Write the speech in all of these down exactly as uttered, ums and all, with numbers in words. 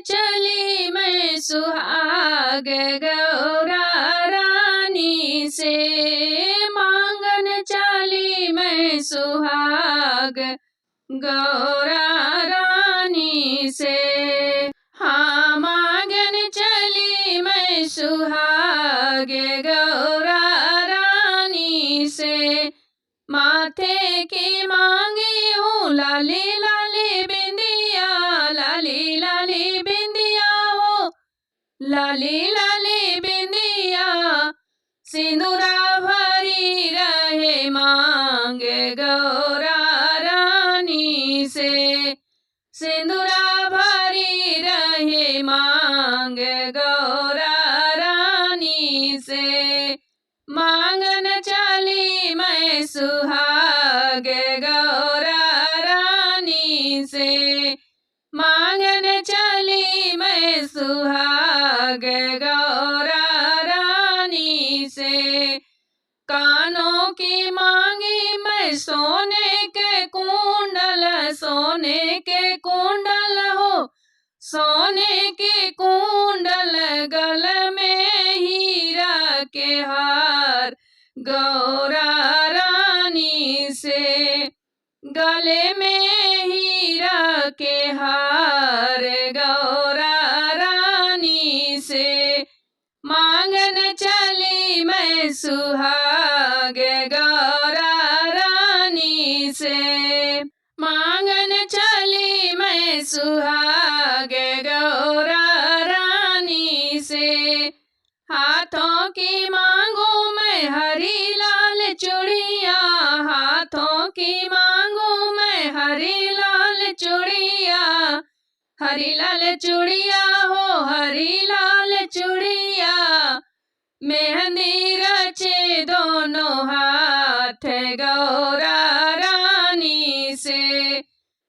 चली मैं सुहाग गौरा रानी से, मांगन चली मैं सुहाग गौरा रानी से। हाँ, मांगन चली मैं सुहाग गौरा रानी से। माथे की मांगी हूँ लाली लाली बिंदिया, लाली लाली बिंदिया हो, लाली लाली बिंदिया। सिंदूरा भरी रहे मांग गौरा रानी से, सिंदूरा भरी रहे मांग गौरा रानी से। मांगन चली मैं सुहाग गौरा रानी से, मांगन चली मैं सुहाग गौरा रानी से। कानों की मांगी मैं सोने के कुंडल, सोने के कुंडल हो, सोने के कुंडल, गल में हीरा के हार गौरा रानी से, गले में हीरा के हार गौरा रानी से। मांगन चली मैं सुहाग गौरा रानी से, मांगन चली मैं सुहाग गौरा रानी से। हाथों की मांगू मैं हरी लाल चूड़िया, हाथों की मांगू मैं हरी लाल चूड़िया, हरी लाल चूड़िया हो, हरी लाल चूड़िया। मेहंदी रचे दोनों हाथ गौरा रानी से,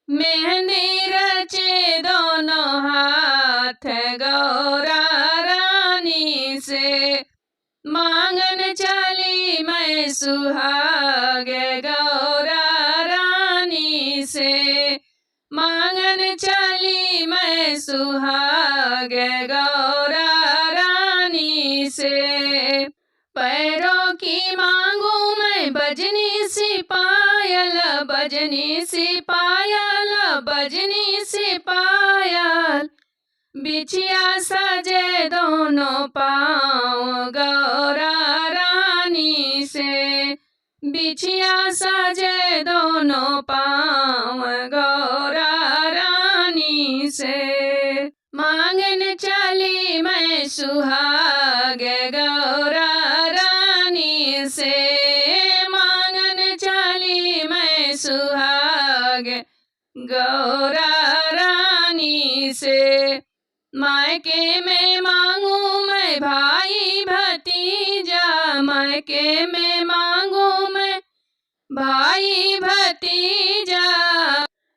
मेहंदी रचे दोनों हाथ गौरा रानी से। मांगन चली मैं सुहाग गौरा रानी से, मांगन चली मैं सुहाग गौरा रानी से। पैरों की मांगू मैं बजनी सी पायल, बजनी सी पायल, बजनी सी पायल। बिछिया सजे दोनों पाँव गौरा रानी से, बिछिया सजे दोनों पाँव गौरा रानी से। मांगन चली मैं सुहाग गौरा रानी से, मांगन चली मैं सुहाग गौरा रानी से। मायके में मांगू मैं भाई भतीजा, मायके में मांगू मैं भाई भतीजा।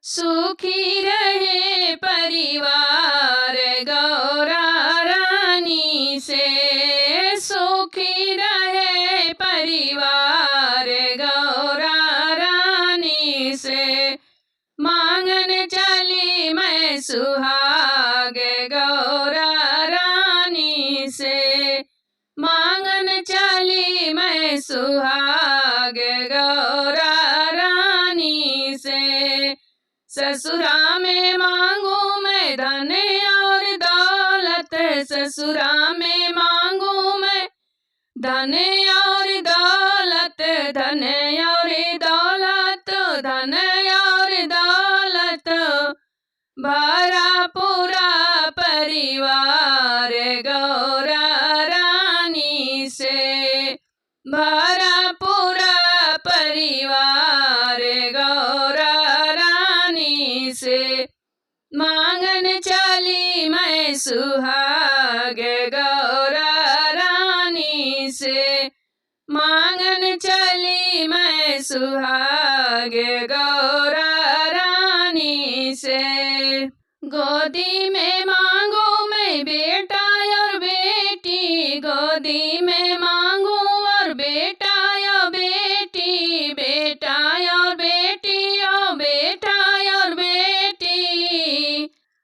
सुखी रहे परिवार गौरा रानी से, सुखी रहे परिवार गौरा रानी से। मांगन चली मैं सुहाग गौरा रानी से, मांगन चली मैं सुहाग गौरा रानी से। ससुरा में मांगू मैं धन और दौलत, ससुरा में मांगू मैं धन और दौलत, धन और दौलत, धन और दौलत। भरा पूरा परिवार गौरा रानी से, भरा पूरा परिवार गौरा रानी से। मांगन चली मैं सुहाग गौरा रानी से, मांगन चली मैं सुहाग गौरा रानी से। गोदी में मांगू मैं बेटा और बेटी, गोदी में मांगू और बेटा और बेटी, बेटा और बेटी, ओ बेटा और बेटी।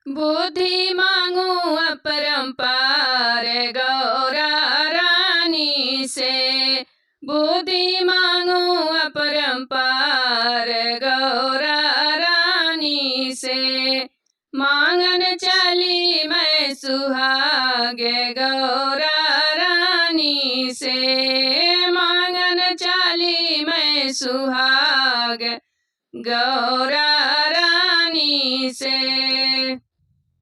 बुद्धि मांगू अपरंपार गौरा रानी से, बुद्धि मांगू अपरंपार गौरा रानी से। मांगन चली मैं सुहाग गौरा रानी से, मांगन चली मैं सुहाग गौरा रानी से।